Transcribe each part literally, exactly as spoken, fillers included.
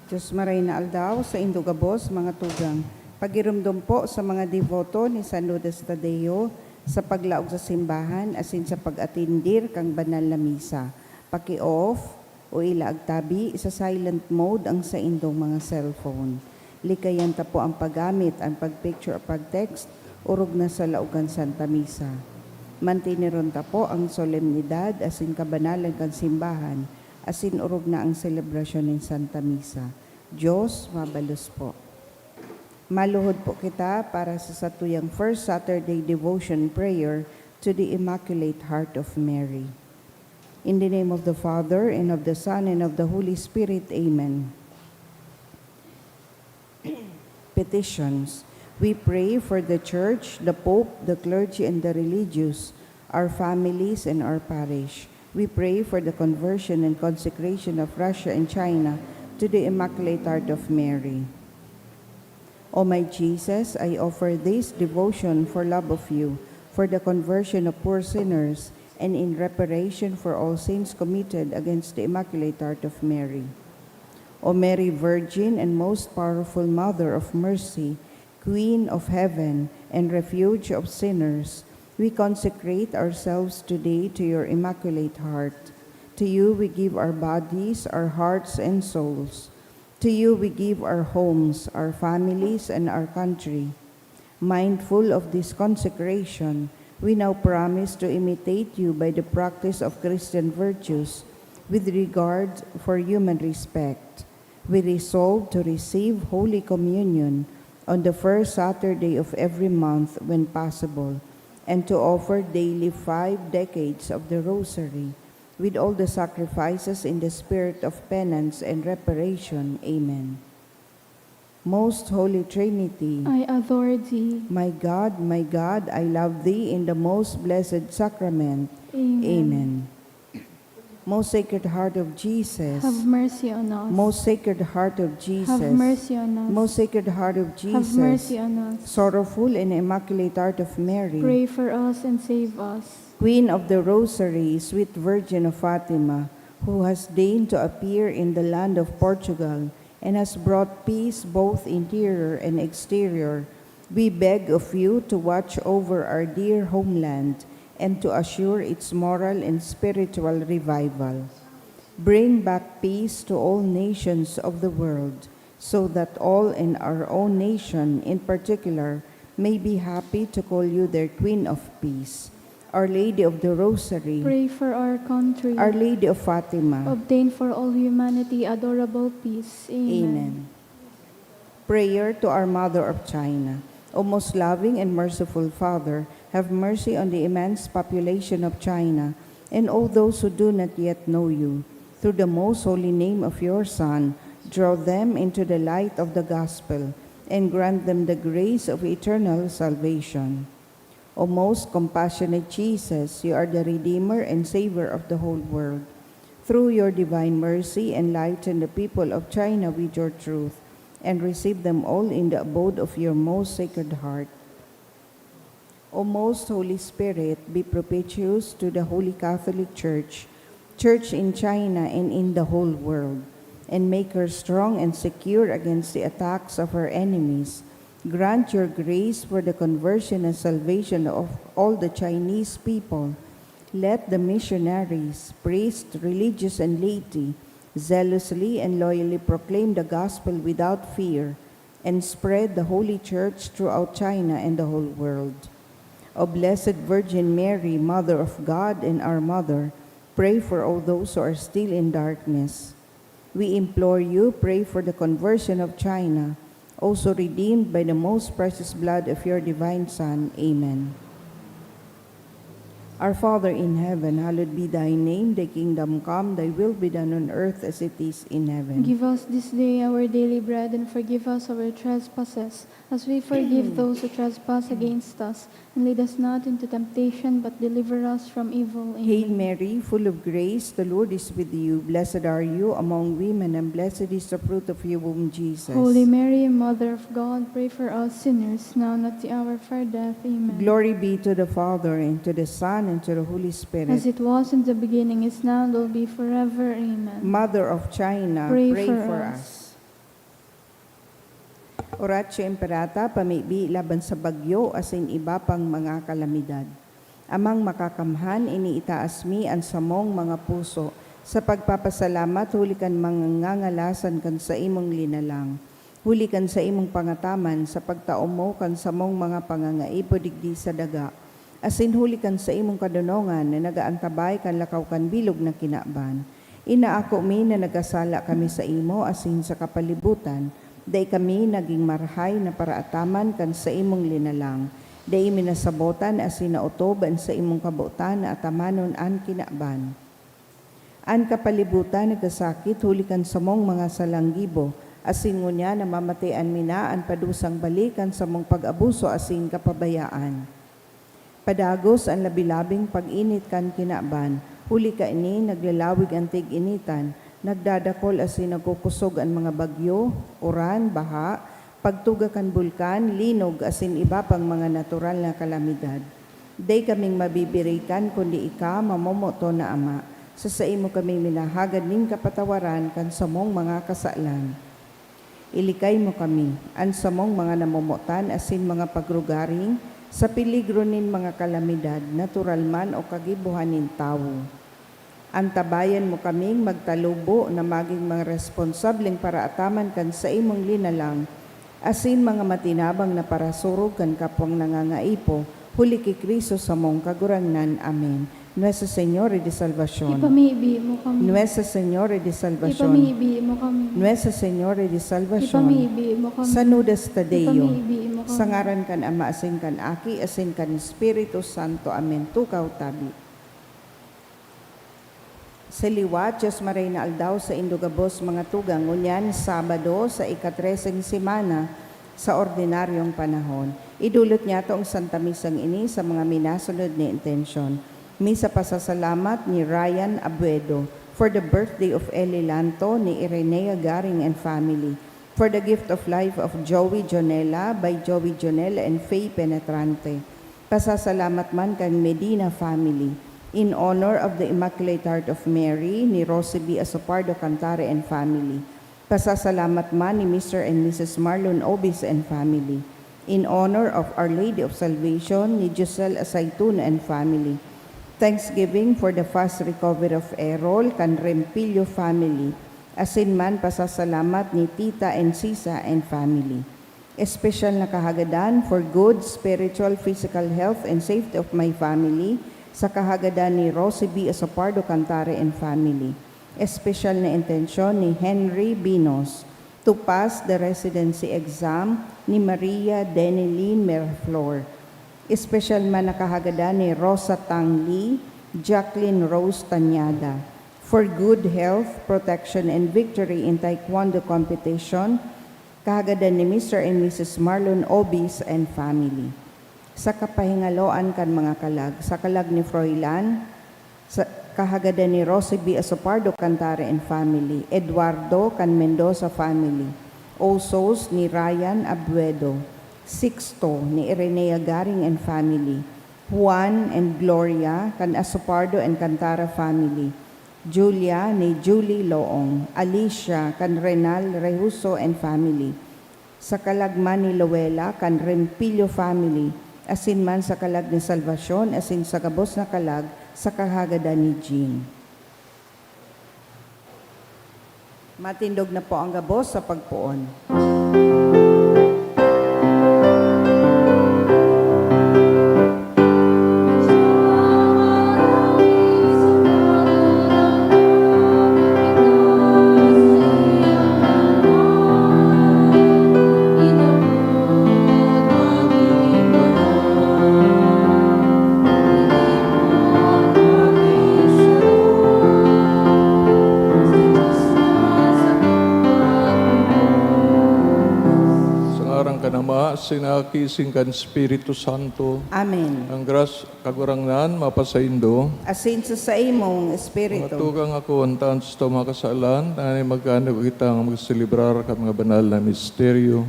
Diyos maray na aldaw sa indo gabos, mga tugang. Pagiromdom po sa mga deboto ni San Judas Tadeo sa paglaog sa simbahan asin sa pag-atindir kan banal na misa. Paki-off o ilaag tabi sa silent mode ang saindong mga cellphone. Likayan ta po ang paggamit, ang pag-picture o pag-text, orog na sa laog kan Santa Misa. Mantineron ta po ang solemnidad asin kabanalan kan simbahan, asin orog na ang selebrasyon nin Santa Misa. Diyos mabalos po. Maluhod po kita para sa satuyang First Saturday Devotion Prayer to the Immaculate Heart of Mary. In the name of the Father, and of the Son, and of the Holy Spirit. Amen. Petitions. We pray for the Church, the Pope, the clergy, and the religious, our families, and our parish. We pray for the conversion and consecration of Russia and China to the Immaculate Heart of Mary. O my Jesus, I offer this devotion for love of you, for the conversion of poor sinners, and in reparation for all sins committed against the Immaculate Heart of Mary. O Mary, Virgin and most powerful Mother of Mercy, Queen of Heaven and Refuge of sinners, we consecrate ourselves today to your Immaculate Heart. To you we give our bodies, our hearts, and souls. To you we give our homes, our families, and our country. Mindful of this consecration, we now promise to imitate you by the practice of Christian virtues with regard for human respect. We resolve to receive Holy Communion on the first Saturday of every month when possible, and to offer daily five decades of the Rosary with all the sacrifices in the spirit of penance and reparation. Amen. Most Holy Trinity, I adore thee. My God, my God, I love thee in the most blessed sacrament. Amen. Amen. Most Sacred Heart of Jesus, have mercy on us. Most Sacred Heart of Jesus, have mercy on us. Most Sacred Heart of Jesus, have mercy on us. Sorrowful and Immaculate Heart of Mary, pray for us and save us. Queen of the Rosary, Sweet Virgin of Fatima, who has deigned to appear in the land of Portugal and has brought peace both interior and exterior, we beg of you to watch over our dear homeland and to assure its moral and spiritual revival. Bring back peace to all nations of the world, so that all, and our own nation in particular, may be happy to call you their Queen of Peace. Our Lady of the Rosary, pray for our country. Our Lady of Fatima, obtain for all humanity adorable peace. Amen. Amen. Prayer to our Mother of China. O most loving and merciful Father, have mercy on the immense population of China and all those who do not yet know you. Through the most holy name of your Son, draw them into the light of the gospel and grant them the grace of eternal salvation. O most compassionate Jesus, you are the Redeemer and Savior of the whole world. Through your divine mercy, enlighten the people of China with your truth, and receive them all in the abode of your most Sacred Heart. O most Holy Spirit, be propitious to the Holy Catholic Church, Church in China and in the whole world, and make her strong and secure against the attacks of her enemies. Grant your grace for the conversion and salvation of all the Chinese people. Let the missionaries, priests, religious, and laity zealously and loyally proclaim the gospel without fear and spread the Holy Church throughout China and the whole world. O Blessed Virgin Mary, Mother of God and our Mother, pray for all those who are still in darkness. We implore you, pray for the conversion of China, also redeemed by the most precious blood of your divine Son. Amen. Our Father in heaven, hallowed be thy name. Thy kingdom come, thy will be done on earth as it is in heaven. Give us this day our daily bread, and forgive us our trespasses, as we forgive those who trespass against us. And lead us not into temptation, but deliver us from evil. Amen. Hail Mary, full of grace, the Lord is with you. Blessed are you among women, and blessed is the fruit of your womb, Jesus. Holy Mary, Mother of God, pray for us sinners, now and at the hour of our death. Amen. Glory be to the Father, and to the Son, and to the Holy Spirit. As it was in the beginning, is now, and will be forever. Amen. Mother of China, pray for us. Oratio Imperata, pamibi laban sa bagyo asin iba pang mga kalamidad. Amang Makakamhan, iniitaas mi an samong mga puso sa pagpapasalamat huli kan mga ngangalasan kan saimong linalang, huli kan saimong pangataman sa pagtao mo kan samong mga pangangaipo digdi sa daga, asin huli kan saimong kadonongan na nag-aantabay kan lakaw kan bilog na kinaban. Inaako mi na nagkasala kami saimo asin sa kapalibutan. Dai kami nagin marahay na paraataman kan saimong linalang. Dai mi nasabotan asin naotob an saimong kabotan na atamanon an kinaban. An kapalibutan nagkasakit huli kan samong mga salang gibo, asin ngunyan namamatean mi na an padusang balik kan samong pag-abuso asin kapabayaan. Padagos an labi-labing pag-init kan kinaban, huli kaini naglalawig an tig-initan, nagdadakol asin nagkukosog an mga bagyo, uran, baha, pagtuga kan bulkan, linog, asin iba pang mga natural na kalamidad. Dai kaming mabibirikan kundi ika, mamomoton na Ama. Sa saimo kami minahagad nin kapatawaran kan samong mga kasalan. Ilikay mo kami, an samong mga namomotan asin mga pagrugaring, sa peligro nin mga kalamidad, natural man o kagibohan nin tawo. Antabayan mo kaming magtalubo na magin mga responsableng paraataman kan saimong linalang, asin mga matinabang na parasurog kan kapwang nangangaipo, huli ki Cristo samong Kagurangnan. Amen. Nuestra Señora de Salvacion. Ipamibi mo kami. Nuestra Señora de Salvacion. Ipamibi mo kami. Nuestra Señora de Salvacion. Ipamibi mo kami. Sanudas ta Deo. Ipamibi mo kami. Sa ngaran kan Ama, asin kan Aki, asin kan Espiritu Santo. Amen. Tukaw tabi. Sa liwat, Dios Maray na aldaw, saindo gabos mga tugang, ngunyan Sabado, sa ikatreseng semana sa ordinaryong panahon. Idulot niyato ang Santa Misang ini sa mga minasunod na intensyon. Misa pasasalamat ni Ryan Abuedo for the birthday of Eli Lanto ni Irenea Garing and family, for the gift of life of Joey Jonella by Joey Jonella and Faye Penetrante. Pasasalamat man kan Medina family, in honor of the Immaculate Heart of Mary ni Rosie B. Asopardo Cantare and family. Pasasalamat man ni Mister and Missus Marlon Obis and family, in honor of Our Lady of Salvation ni Giselle Asaitun and family. Thanksgiving for the fast recovery of Errol kan Rempillo family, asin man pasasalamat ni Tita Encisa and family. Espesyal na kahagadan for good spiritual, physical health and safety of my family, sa kahagadan ni Rosie B. Asopardo Cantare and family. Espesyal na intensyon ni Henry Binos to pass the residency exam ni Maria Denilyn Miraflor. Espesyal man na kahagadan ni Rosa Tang Lee, Jacqueline Rose Tañada, for good health, protection, and victory in taekwondo competition, kahagadan ni Mister and Missus Marlon Obis and family. Sa kapahingaloan kan mga kalag, sa kalag ni Froilan, sa kahagadan ni Rosie B. Asopardo Cantare and family, Eduardo kan Mendoza family, Osos ni Ryan Abuedo, Sixto ni Irenea Garing and family, Juan and Gloria kan Asopardo and Cantara family, Julia ni Julie Loong, Alicia kan Renal Rehuso and family, sa kalag man ni Loela kan Rempillo family, asin man sa kalag ni Salvacion asin sa gabos na kalag sa kahagadan ni Jean. Matindog na po ang gabos sa pagpoon. Sa ngaran kan Ama, asin kan Aki, asin kan Espiritu Santo. Amen. Ang gras-, Kagurangnan, mapasaindo. Asin sa saimong espiritu. Mga tugang, ako, an tanos ta mga kasalan, tanganing magkanugo kitang magselebrar kan mga banal na misteryo.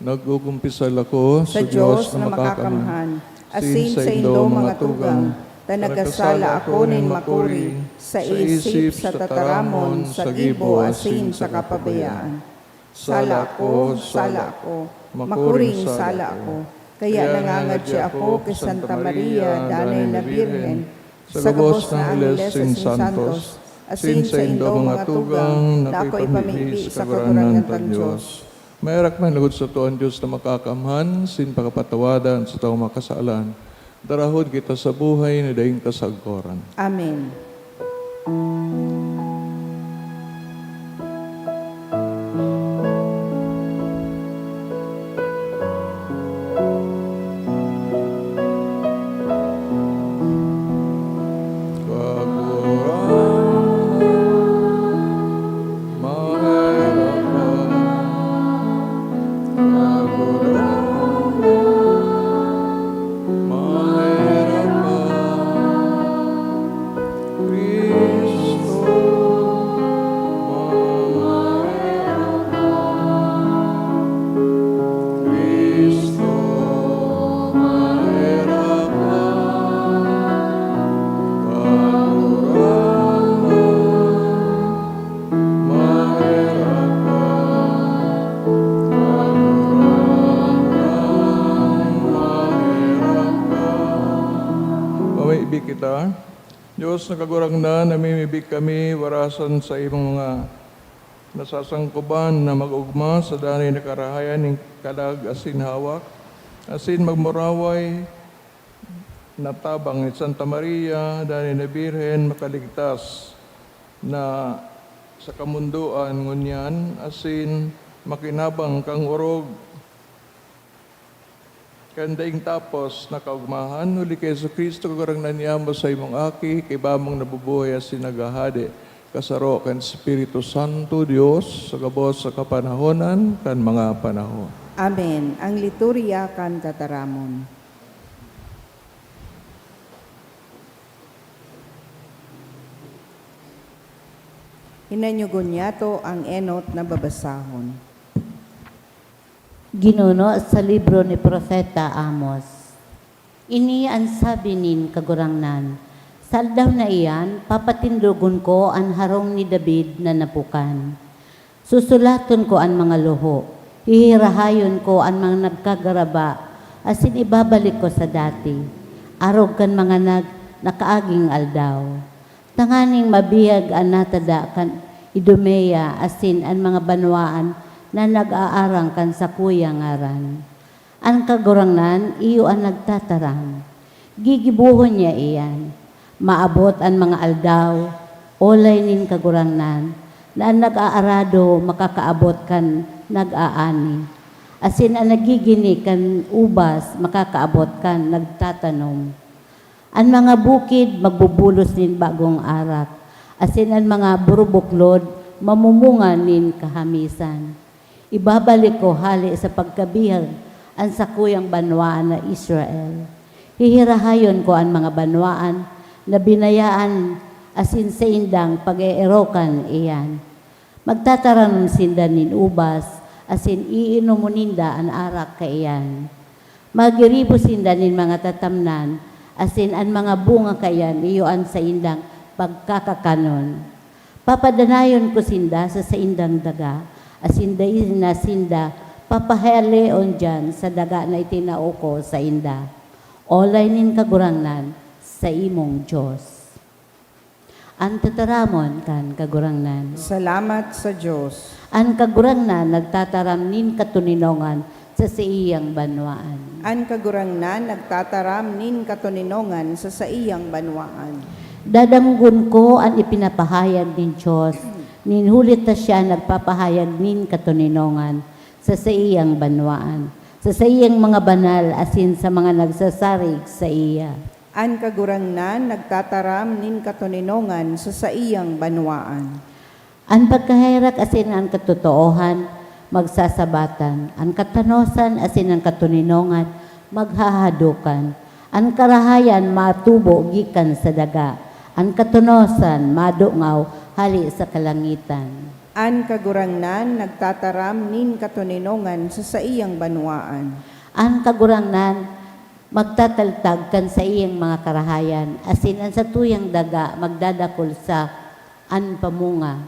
Nag-ukumpisal ako sa Dios na makakamhan, asin saindo, mga tugang, ta nagkasala ako nin makuri, sa isip, sa tataramon, sa gibo, asin sa kapabayaan. Sala ko, sala ko, makuring sala ko. Kaya nangangadya ako ki Santa Maria, danay na Birhen, sa gabos na angheles nin santos, asin saindo mga tugang na akoy pamibi sa Kagurangnan tang Dios. Maherak man lugod sato an Dios na Makakamhan, asin pakapatawadan sa satong mga kasalan. Darahon kita sa buhay na daing kasagkoran. Amen. Mamibi kita. Dios na Kagurangnan, namimibi kami, warasan sa imong mga nasasangkoban na mag-ogma sa danay na karahayan nin kalag asin hawak, asin magmuraway na tabang ni Santa Maria, danay na Birhen, makaligtas na sa kamundoan ngunyan, asin makinabang kan orog kan daing tapos na kaogmahan, huli ki Jesu-Cristo, Kagurangnan niamo, sa imong Aki, kaiba mong nabubuhay asin naghahade, kasaro kan Espiritu Santo, Dios, sa gabos sa kapanahonan kan mga panahon. Amen. Ang liturya kan tataramon. Hinanyugon niyato ang enot na babasahon. Ginuno sa libro ni Propeta Amos. Ini an sabi nin Kagurangnan, "Sa aldaw na iyan, papatindogon ko an harong ni David na napukan. Susulaton ko an mga luho, hihirahayon ko an mga nagkagaraba, asin ibabalik ko sa dati, arog kan mga nag-, nakaaging aldaw. Tanganing mabihag an natada kan Idumea asin an mga banwaan na nag-aarang kan sakuya ngaran. An Kagurangnan iyo an nagtataram. Gigibohon niya iyan. Maabot an mga aldaw, olay nin Kagurangnan, na an nag-aarado makakaabot kan nag-aani, asin an nagigini kan ubas makakaabot kan nagtatanom. An mga bukid magbubulos nin bagong arak, asin an mga burubuklod mamumunga nin kahamisan. Ibabalik ko hale sa pagkabihag an sakuyang banwaan na Israel. Hihirahayon ko an mga banwaan na binayaan asin saindang pag-eerokan iyan. Magtataranom sinda nin ubas, asin iinomon ninda an arak kaiyan. Magiribo sinda nin mga tatamnan, asin an mga bunga kaiyan iyo an saindang pagkakakanon. Papadanayon ko sinda sa saindang daga, asin dai na sinda papahaleon diyan sa daga na itinao ko sainda. Olay nin Kagurangnan, saimong Dios. An tataramon kan Kagurangnan. Salamat sa Dios. An Kagurangnan nagtataram nin katoninongan sa saiyang banwaan. An Kagurangnan nagtataram nin katoninongan sa saiyang banwaan. Dadanggon ko an ipinapahayag nin Dios, nin huli ta siya nagpapahayag nin katoninongan sa saiyang banwaan, sa saiyang mga banal asin sa mga nagsasarig saiya. An Kagurangnan nagtataram nin katoninongan sa saiyang banwaan. An pagkaherak asin an katotoohan magsasabatan, an katanosan asin an katoninongan maghahadokan. An karahayan matubo gikan sa daga, an katanosan madungaw hale sa kalangitan. An Kagurangnan nagtataram nin katoninongan sa saiyang banwaan. An Kagurangnan magtataltag kan saiyang mga karahayan, asin an satuyang daga magdadakul sa an pamunga.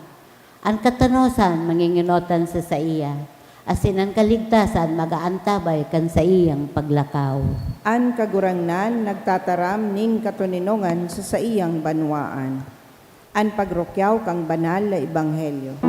An katanosan mangingenotan sa saiya, asin an kaligtasan mag-aantabay kan saiyang paglakaw. An Kagurangnan nagtataram nin katoninongan sa saiyang banwaan. An pagrukyaw kan banal na ebanghelyo.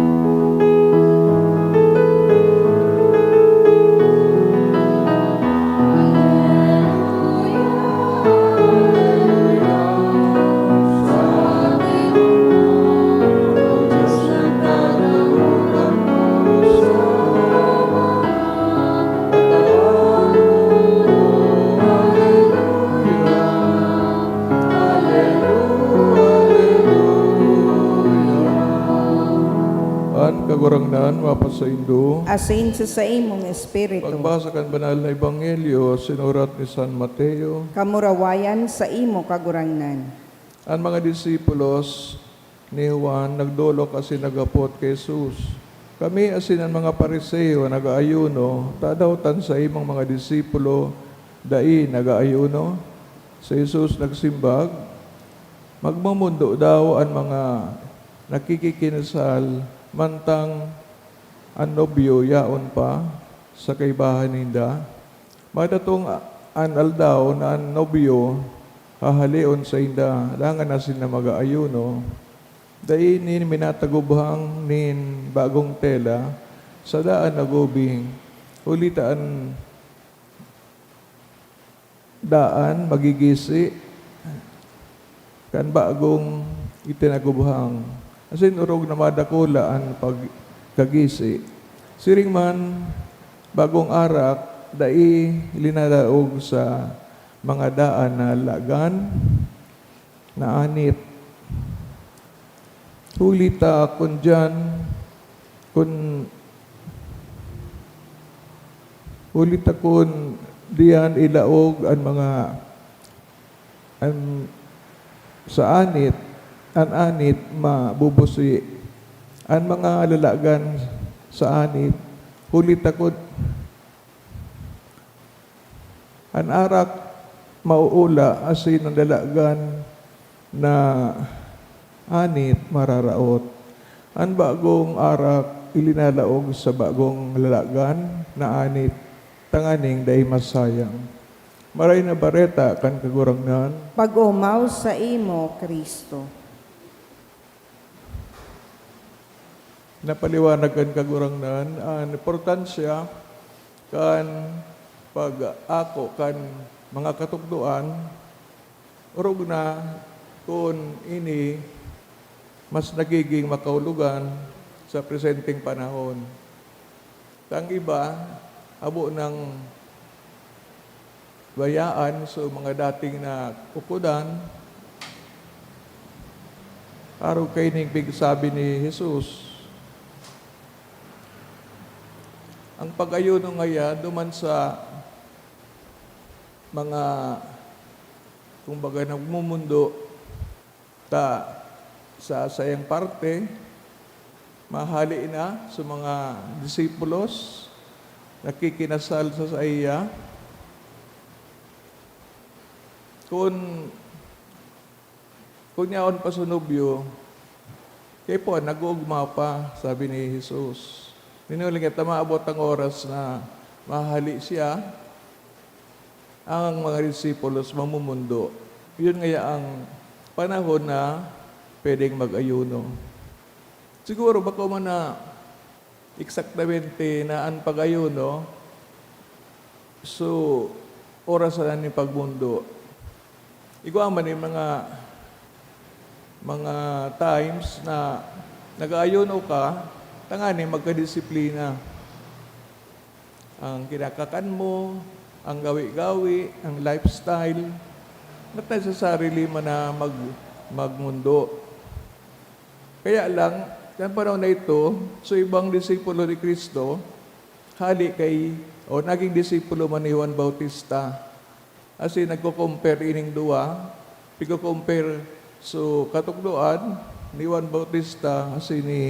An Kagurangnan mapasaindo. Asin sa saimong espiritu. Pagbasa kan Banal na Ebanghelyo sinurat ni San Mateo. Kamurawayan saimo, Kagurangnan. An mga disipulos ni Juan nagdolok asin naghapot ki Jesus, "Kami asin an mga Fariseo nag-aayuno, tadaw ta an saimong mga disipulo dai nag-aayuno?" Si Jesus nagsimbag, "Magmomondo daw an mga nakikikinasal mantang an nobyo yaon pa sa kaibahan ninda? Madatong a-, an aldaw na an nobyo hahaleon sainda, dangan asin na mag-aayuno, dai ini minatagubhang nin bagong tela sa daan na gubing, huli ta an daan magigisi kan bagong itinagubhang, asin orog na madakula an pagkagisi. Siring man, bagong arak dai linalaog sa mga daan na lalagan na anit. Huli ta kun diyan, kun, huli ta kun diyan ilaog an mga, an, sa anit, an anit mabubusi. An mga lalagan sa anit, huli ta kun An arak mauula asin an lalagan na anit mararaot. An bagong arak ilinalaog sa bagong lalagan na anit tanganing dai masayang. Maray na Bareta kan Kagurangnan. Pag-omaw saimo, Cristo. Napaliwanag kan Kagurangnan an importansya kan pag-ako kan mga katukdoan, orog na kun ini mas nagiging makaulogan sa presenteng panahon. Ang iba, habo nang bayaan, so, mga dating nakukudan. Arog kaining pigsabi ni Jesus, ang pag-ayuno ngaya duman sa mga, kumbaga, nagmumundo, ta sa saiyang parte, mahale na sa mga disipulos, nakikinasal sa saiya. Kun, kun yaon pa sa nobyo, kaipuhan, nag-oogma pa, sabi ni Jesus. Hinuling ta maabot ang oras na mahale siya, ang mga disipulos mamumundo. Yun ngaya ang panahon na pwedeng mag-ayuno. Siguro, bako man na eksaktamente na an pag-ayuno, so, oras na nin pagmundo. Igwa man yung mga, mga times na nag-aayuno ka, tanganing magkadisiplina. Ang kinakakan mo, ang gawi-gawi, ang lifestyle, not necessarily man na mag-, magmundo. Kaya lang, sa panahon na ito, so ibang disipulo ni Cristo, hale kay, o naging disipulo man ni Juan Bautista. Asin nagko-compare ining duwa, pigko-compare so katukdoan ni Juan Bautista asin ni,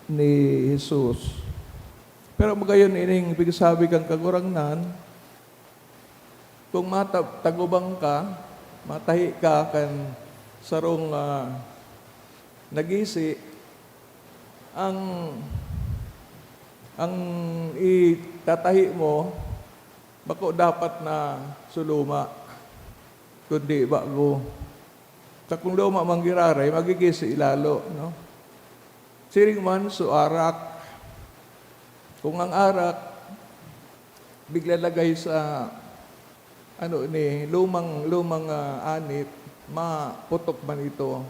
ni Jesus. Pero magayon ining pigsabi kan Kagurangnan, kung mata-, tagubang ka, matahi ka kan sarong, ah, nagisi, Ang, ang itatahi mo, bako dapat na suluma, kundi bago. Sa kung luma man giraray, magigisi lalo, no? Siring man, so arak. Kung ang arak, bigla lagay sa, ano ni, lumang, lumang, ah, anit, maputok man ito.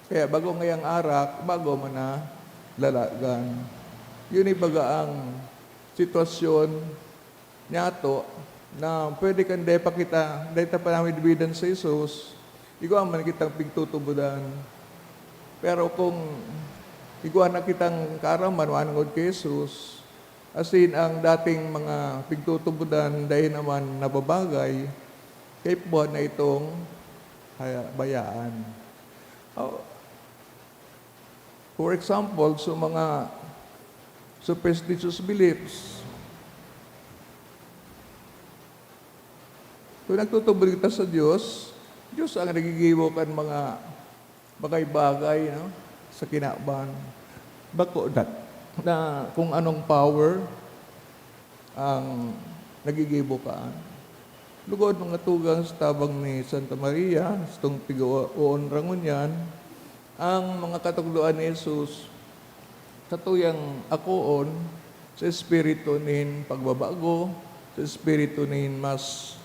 Kaya bago ngayang arak, bago man na lalagan. Yun ibaga ang sitwasyon niyato na pwede kan dai pa kita, dai ta pa naman bibidan sa Jesus, igwa man kitang pigtutubodan. Pero kung igwa na kitang kaaraman, manongod ki Jesus, asin ang dating mga pigtutubodan dai naman nababagay, kaipuhan na itong haya-, bayaan. Oh, for example, so mga superstitious beliefs, kung nagtutubod kita sa Diyos, Diyos ang naggigibo kan mga bagay-bagay, no, sa kinaban. Bako na, na kung anong power ang nagigibo kaan. Lugod, mga tugang, sa tabang ni Santa Maria, satong pig-uon rangon yan, ang mga katukdoan ni Jesus, satuyang akoon sa espiritu nin pagbabago, sa espiritu nin mas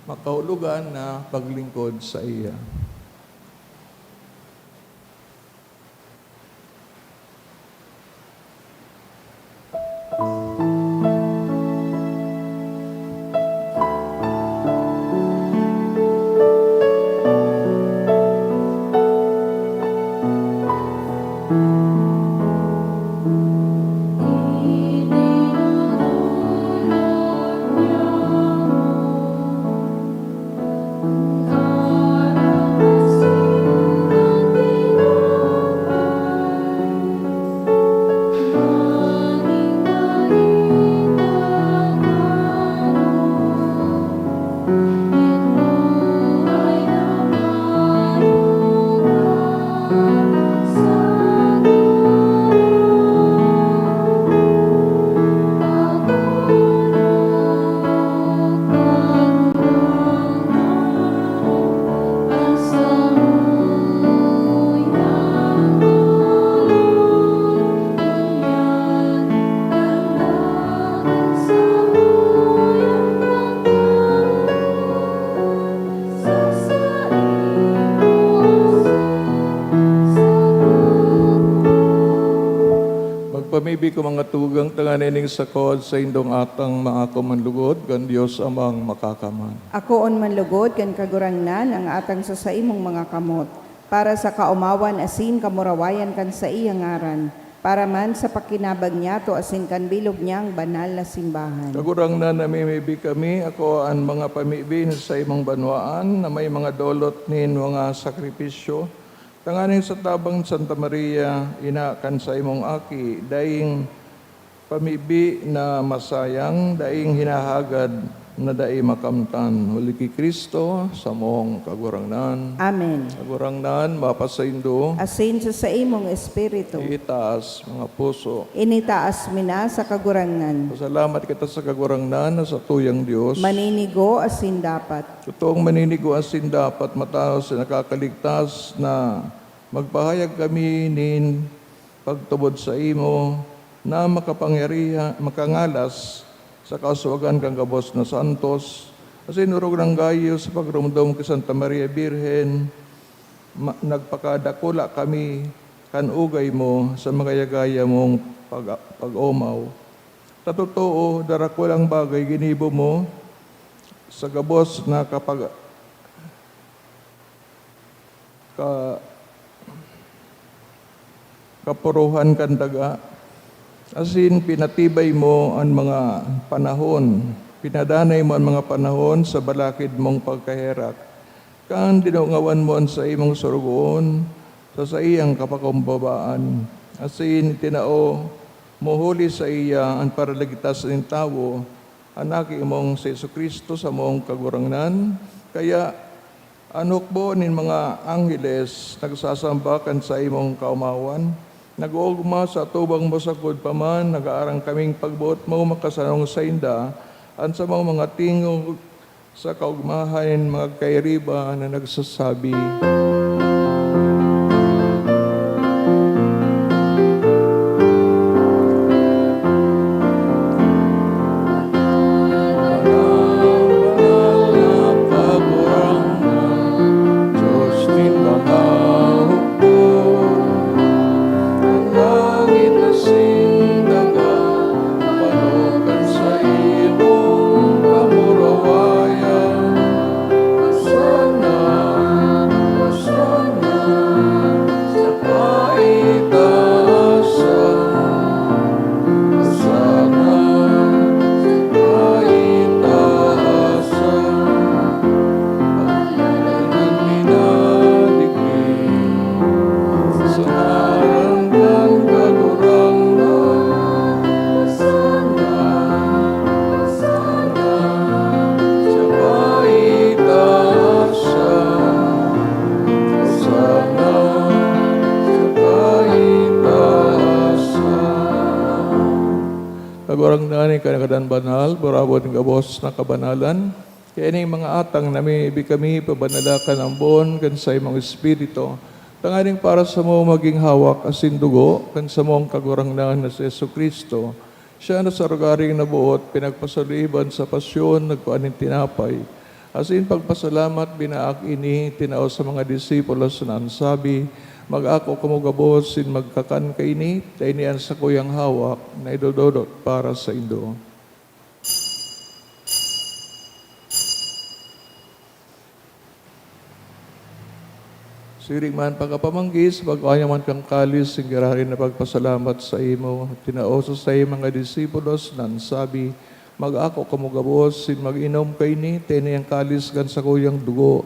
makahulogan na paglingkod saiya. Magpamibi ko, mga tugang, tanganing sakod saindong atang maako man lugod kan Dios Amang Makakaman. Akoon man lugod kan Kagurangnan ang atang sa saimong mga kamot, para sa kaomawan asin kamurawayan kan saiyang ngaran, para man sa pakinabang niyato asin kan bilog niyang banal na simbahan. Kagurangnan, namimibi kami, akoa an mga pamibi sa saimong banwaan na may mga dolot nin mga sakripisyo, tanganing sa tabang ni Santa Maria, ina kan saimong Aki, daing pamibi na masayang, daing hinahagad na dai makamtan, huli ki Cristo, samong Kagurangnan. Amen. Kagurangnan, mapasaindo. Asin sa saimong espiritu. Itaas, mga puso. Initaas mi na sa Kagurangnan. Pasalamat kita sa Kagurangnan na satuyang Dios. Maninigo asin dapat. Totoong maninigo asin dapat, matanos na nakakaligtas na magpahayag kami nin pagtubod saimo na makapangyarihan, makangalas sa kauswagan kan gabos na santos, asin orog nang gayo sa pagromdom ki Santa Maria Birhen, ma-, nagpakadakula kami kan ugay mo sa magaya-gaya mong pag-, pag-omaw. Sa totoo, darakulang bagay ginibo mo sa gabos na kapag-, ka-, kapuruhan kan daga, asin pinatibay mo an mga panahon, pinadanay mo an mga panahon sa balakid mong pagkaherak, kan dinungawan mo an saimong sorogoon sa saiyang kapakumbabaan, asin itinao mo huli saiya an paraligtas nin tawo, an Aki mong si Jesu-Cristo, samong Kagurangnan. Kaya an hukbo nin mga angheles nagsasamba kan saimong kaomawan, Nag-oogma sa atubang mo sagkod pa man, nag-aarang kaming pagboot mo makasanong sainda, an samong mga tingog sa kaogmahan nin mga kairiba na nagsasabi, "Banal na Kagurangnan, Diyos nin mga hukbo, an langit asin daga, panokan sa imong kamurawayan. Hosana, Hosana sa paitaasan. Hosana sa paitaasan. Pagladan an minadigdi sa ngaran kan Kagurangnan. Hosana, Hosana sa paitaasan. Hosana sa paitaasan." Kagurangnan, ika an Kagurangnan banal, burabod nin gabos na kabanalan. Kaya ining mga atang namimibi kami, pabanala kan ambon kan saimong Espiritu, tanganing para samo magin hawak asin dugo kan samong Kagurangnan na si Jesu-Cristo. Siya na sa rogaring naboot, pinagpasaliban sa pasyon, nagkua nin tinapay, asin pagpasalamat, binaak ini, tinao sa mga disipulos na an sabi, "Mag-ako kamo gabos sin magkakan kaini, ta ini an sakuyang hawak na idodolot para saindo." Siring man pagkapamanggis, pagkua niya man kan kalis, singgirarin na pagpasalamat saimo, tinao sa saiyang mga disipulos, na an sabi, "Mag-ako kamo gabos, sin mag-inom kaini, ta ini an kalis kan sakuyang dugo,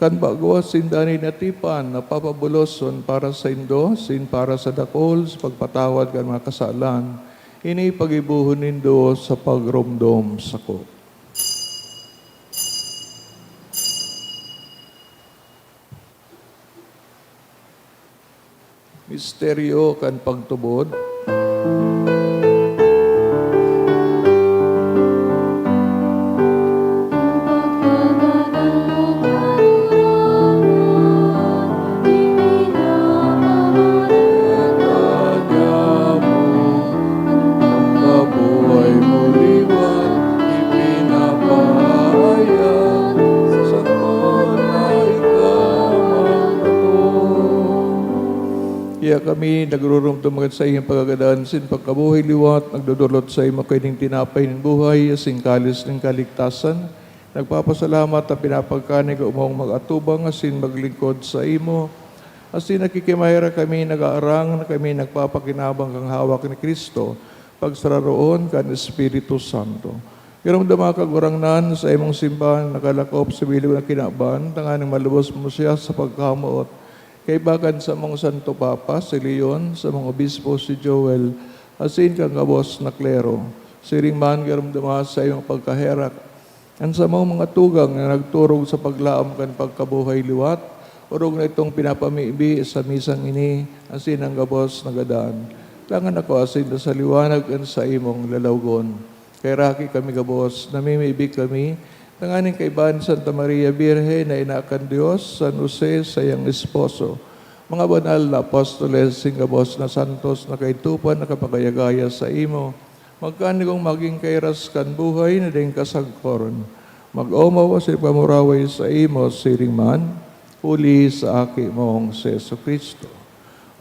kan bago asin danay na tipan, na papabuloson para saindo, asin para sa dakul, sa pagpatawad kan mga kasalan. Ini paggibohon nindo sa pagromdom sako." Misteryo kan pagtubod. Ang buhay mo liwat, ipinapahayag sa totoo na ikaw magtotoo. Kaya kami, nagrurumdom kan saiyang pagkagadan sin pagkabuhay liwat, nagdodolot saimo kaining tinapay nin buhay, asin kalis nin kaligtasan. Nagpapasalamat ta pinapagkanig mong mag-atubang asin maglingkod saimo. Asin nakikimaherak kami, nag-aarang na kami nagpapakinabang kan hawak ni Cristo, pagsararoon kan Espiritu Santo. Giromdoma, Kagurangnan, sa imong simbahan nakalakop sa bilog na kinaban, tanganing malubos mo siya sa pagkamoot. Kaiba kan samong Santo Papa, si Leon, samong Obispo, si Joel, asin kan gabos na klero. Siring man, giromdoma sa imong pagkaherak an samong mga tugang na nagturog sa paglaom kan pagkabuhay liwat, orog na itong pinapamibi sa misang ini, asin an gabos na gadan. Dangan ako asin ta sa liwanag kan saimong lalawgon. Kaheraki kami gabos, namimibi kami, tanganing kaiba ni Santa Maria Birhen na ina kan Dios, San Jose, saiyang esposo, mga banal na apostoles, sin gabos na santos na kaidtopan na kapagayagaya saimo, magkanigong magin kairas kan buhay na daing kasagkoran. Mag-omaw asin pamuraway saimo siring man, huli sa Aki mong si Jesu-Cristo.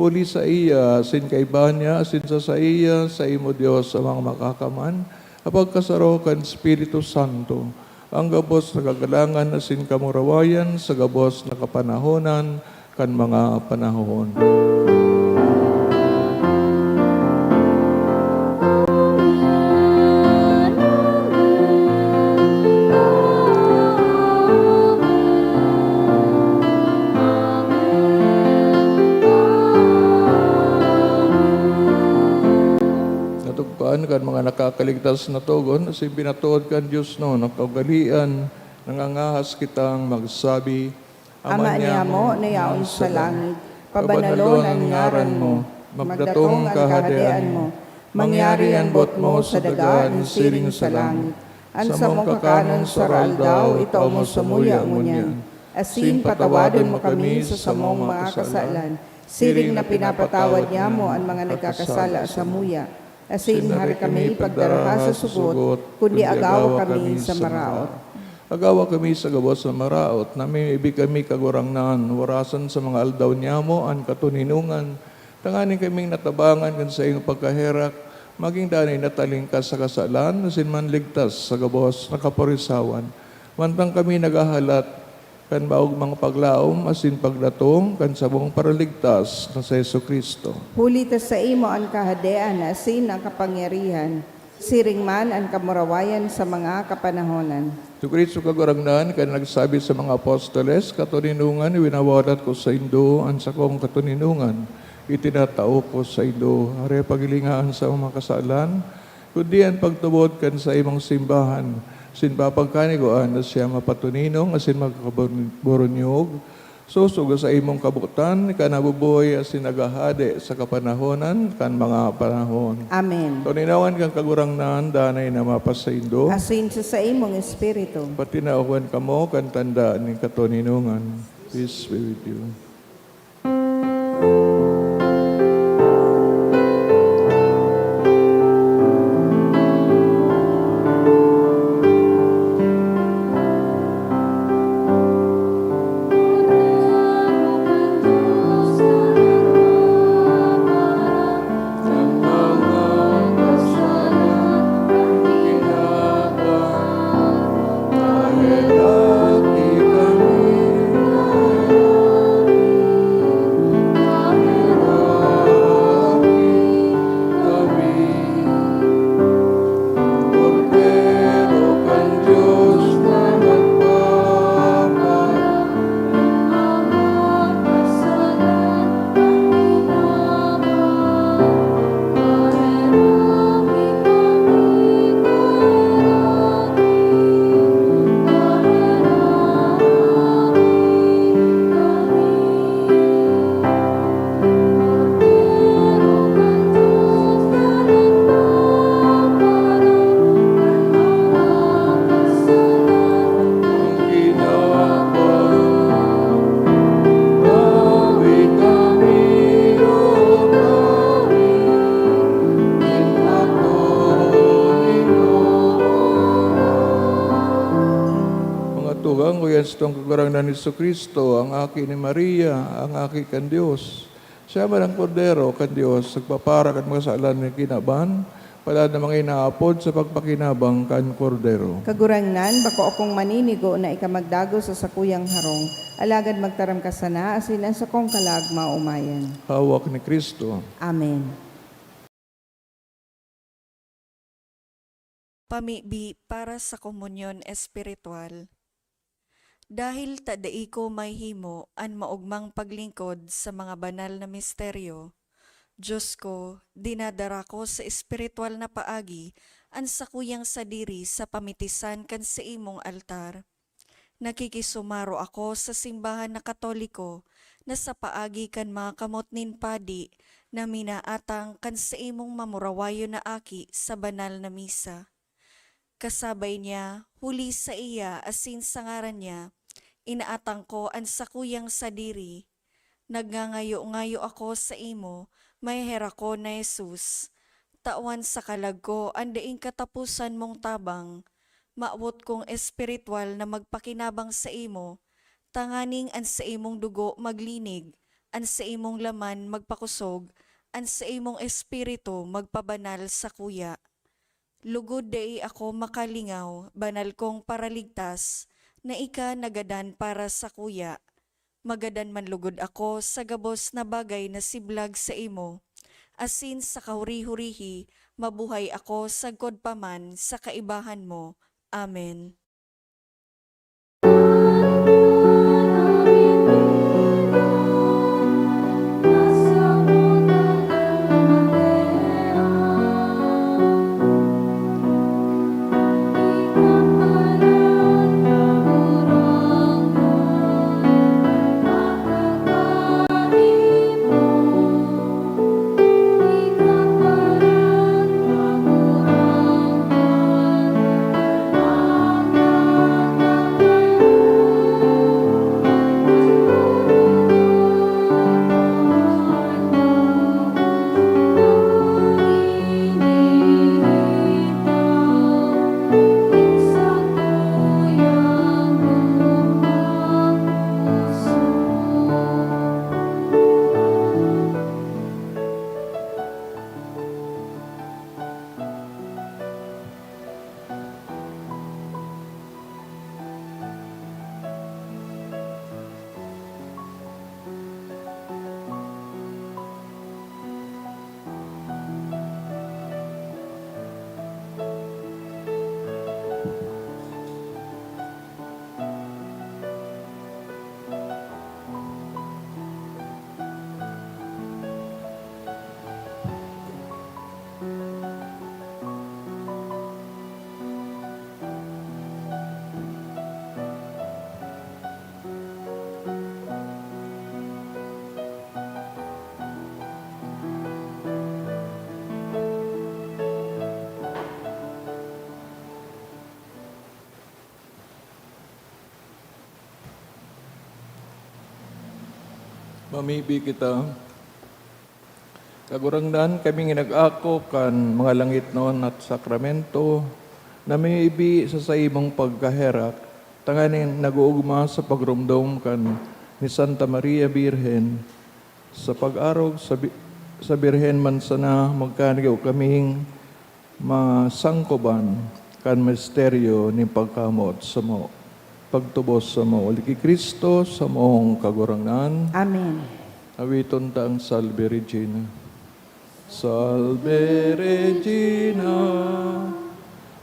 Huli saiya, asin kaiba niya, asin sa saiya, saimo, Dios, Amang Makakaman, na pagkasaro kan Espiritu Santo, an gabos na kagalangan asin kamurawayan sa gabos na kapanahonan kan mga panahon. Natugpaan kan mga nakakaligtas na togon, asin pinatuod kan diosnon na kaugalean, nangangahas kitang magsabi, Ama niamo na yaon sa langit, pabanalon an ngaran mo. Magdatong an Kahadean mo. Mangyari an boot mo sa daga nin siring sa langit. An samong kakanon sa araldaw, itao mo samuya ngunyan. Asin patawadon mo kami sa samong mga kasalan, siring na pinapatawad niamo an mga nagkakasala samuya. Asin hari kami pagdaraha sa sugot, kundi agawa kami sa maraot. Agawa kami sa gabos na maraot, namimibi kami, Kagurangnan, warasan sa mga aldaw niamo an katoninongan, tanganing kaming natabangan kan saimong pagkaherak, magin danay natalingkas sa kasalan, asin manligtas sa gabos na kaporisawan. Mantang kami naghahalat kan maogmang paglaom asin pagdatong kan samong Paraligtas na si Jesu-Cristo. Huli ta saimo an kahadean asin an kapangyarihan, siring man an kamurawayan sa mga kapanahonan. Si Cristo Kagurangnan, kan nagsabi sa mga apostoles, "Katoninongan, winawalat ko saindo an sakong katoninongan, itinatao ko saindo." Hari, paghilinga an samong mga kasalan, kundi an pagtubod kan saimong simbahan, asin papagkanigwaan na siya mapatoninong asin magkakaboronyog, sosog sa imong kabotan, ika nabubuhay asin naghahade sa kapanahonan kan mga panahon. Amen. Toninongan kan Kagurangnan, danay na mapasaindo. Asin sa saimong espiritu. Patinawan kamo kan tanda nin katoninongan. Peace be with you. Mga tugang, kuyan sa tong Kagurangnan Jesu-Cristo, ang Aki ni Maria, ang Aki kan Dios. Siya man an Kordero kan Dios, nagpapara kan mga kasalan nin kinaban, palad na mga inaapod sa pagpakinabang kan Kordero. Kagurangnan, bako akong maninigo na ika magdagos sa sakuyang harong, alagad magtaram ka sana, asin an sakong kalag maomayan. Hawak ni Cristo. Amen. Pamibi para sa komunyon espiritual. Dahil ta dai ko mahimo an maogmang paglingkod sa mga banal na misteryo, Dios ko, dinadara ko sa espiritual na paagi an sakuyang sadiri sa pamitisan kan saimong altar. Nakikisumaro ako sa simbahan na Katoliko na sa paagi kan mga kamot nin padi na minaatang kan saimong mamurawayon na aki sa banal na misa. Kasabay niya, huli saiya asin sa ngaran niya, inaatang ko an sakuyang sadiri. Nagngangayo-ngayo ako saimo, maheherakon na Jesus. Tawan sa kalag ko an daing kataposan mong tabang. Mawot kong espiritual na magpakinabang saimo, tanganing an saimong dugo maglinig, an saimong laman magpakosog, an saimong espiritu magpabanal sakuya. Lugod dai ako makalingaw, banal kong Paraligtas, na ika nagadan para sakuya. Magadan man lugod ako sa gabos na bagay na siblag saimo, asin sa kahuri-hurihi mabuhay ako sagkod pa man sa kaibahan mo. Amen. Mamibi kita. Kagurangnan, kami nga nag-ako kan mga langitnon at sakramento, namimibi sa saimong pagkaherak, tanganing nag-oogma sa pagromdom kan ni Santa Maria Birhen. Sa pag-arog sa bi-, sa Birhen man sana, magkanigo kaming masangkoban kan misteryo nin pagkamoot samo, pagtubos samo, huli ki Cristo, samong Kagurangnan. Amen. Awiton ta ang Salve Regina. Salve Regina,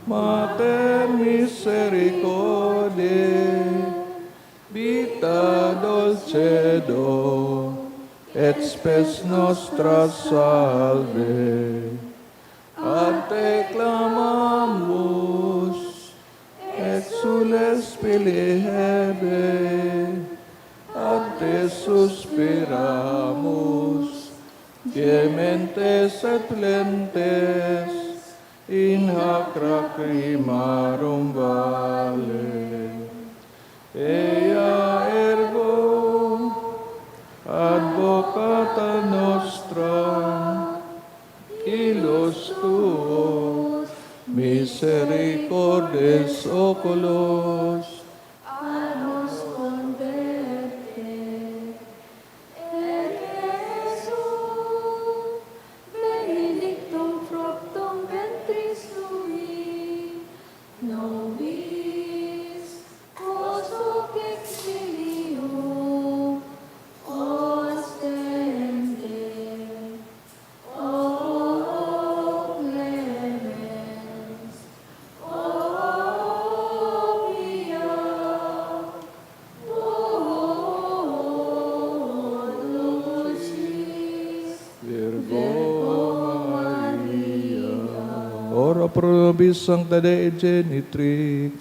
Mater Misericordiae, Vita Dulcedo, et Spes Nostra Salve. A Te clamamus, exsules filii Hevae, a Te suspiramus, gementes et flentes in hac lacrimarum valle. Ea ergo advocata nostra, illos tuos misericordes oculos, a nos converte. Et Iesus, benedictum fructum ventris tui, nobis, o suc exilium, o astente, o clemens, o pia, o dulcis Virgo Maria. Ora pro nobis Sancta Dei Genitrix.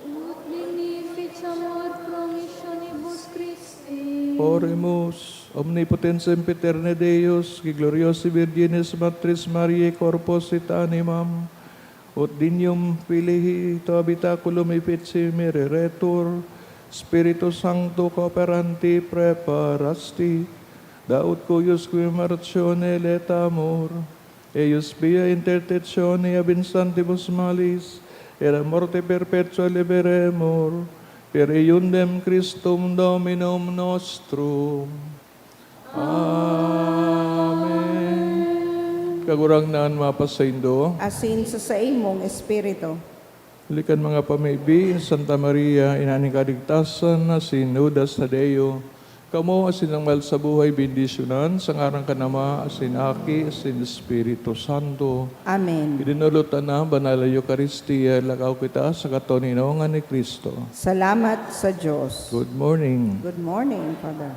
Ut dignificamur promissionibus Christi. Oremus. Omnipotens sempiterne Deus, qui gloriosae Virginis Matris Mariae corpus et animam, ut dignum filii tuae habitaculum effici mereretur, Spiritu Sancto, quo operanti praeparasti, da ut cuius commemorationem laetamur, eius via intercessione ab insantibus malis, et a morte perpetua liberemur, per eundem Christum Dominum nostrum. Amen. Kagurangnan mapasaindo. Asin sa saimong espiritu. Huli kan mga pamibi, Santa Maria, Ina nin Kaligtasan, asin Judas Tadeo, kamo asin an mahal sa buhay bendisyonan sa ngaran kan Ama, asin Aki, asin Espiritu Santo. Amen. Idinolotan na banal na Eukaristia, lakaw kita sa katoninongan ni Cristo. Salamat sa Diyos. Good morning. Good morning, Father.